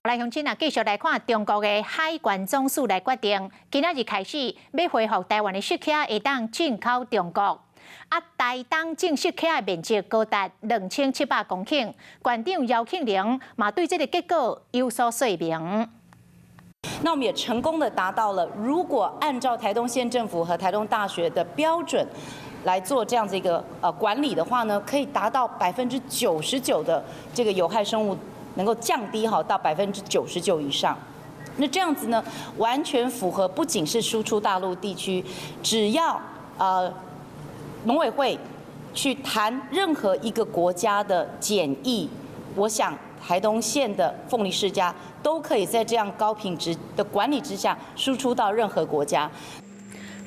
來鄉親啊，繼續來看中國的海關總署來決定，今仔日開始欲恢復台灣的釋茄會當進口中國。啊，台東種釋茄的面積高達2700公頃，縣長姚慶鈴嘛對這个結果有所說明。那我們也成功的達到了，如果按照台東縣政府和台東大學的標準來做這樣子一個管理的話呢，可以達到99%的這個有害生物能夠降低哈到99以上。那這樣子呢，完全符合不僅是輸出大陸地區，只要農委會去談任何一個國家的檢疫，我想台東縣的鳳梨釋迦都可以在這樣高品質的管理之下輸出到任何國家。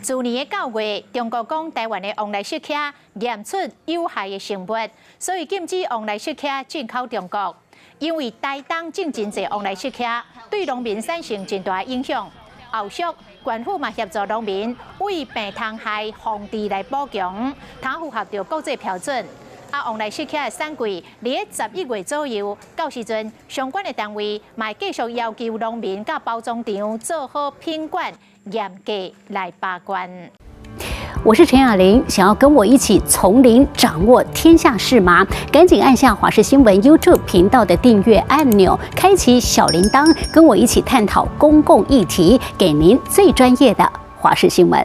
自年的9月，中國講台灣的旺來釋茄驗出有害的生物，所以禁止旺來釋茄進口中國。因為台東種真濟旺來釋茄，對農民產生真大影響。後續縣府嘛協助農民為病蟲害防治來補強，通符合著國際標準。啊，旺來釋茄的產季佇咧11月左右，到時陣相關的單位嘛會繼續要求農民佮包裝廠做好品管，嚴格來把關。我是陳雅玲，想要跟我一起從零掌握天下事嗎？趕緊按下華視新聞 YouTube 頻道的訂閱按鈕，開啟小鈴鐺，跟我一起探討公共議題，給您最專業的華視新聞。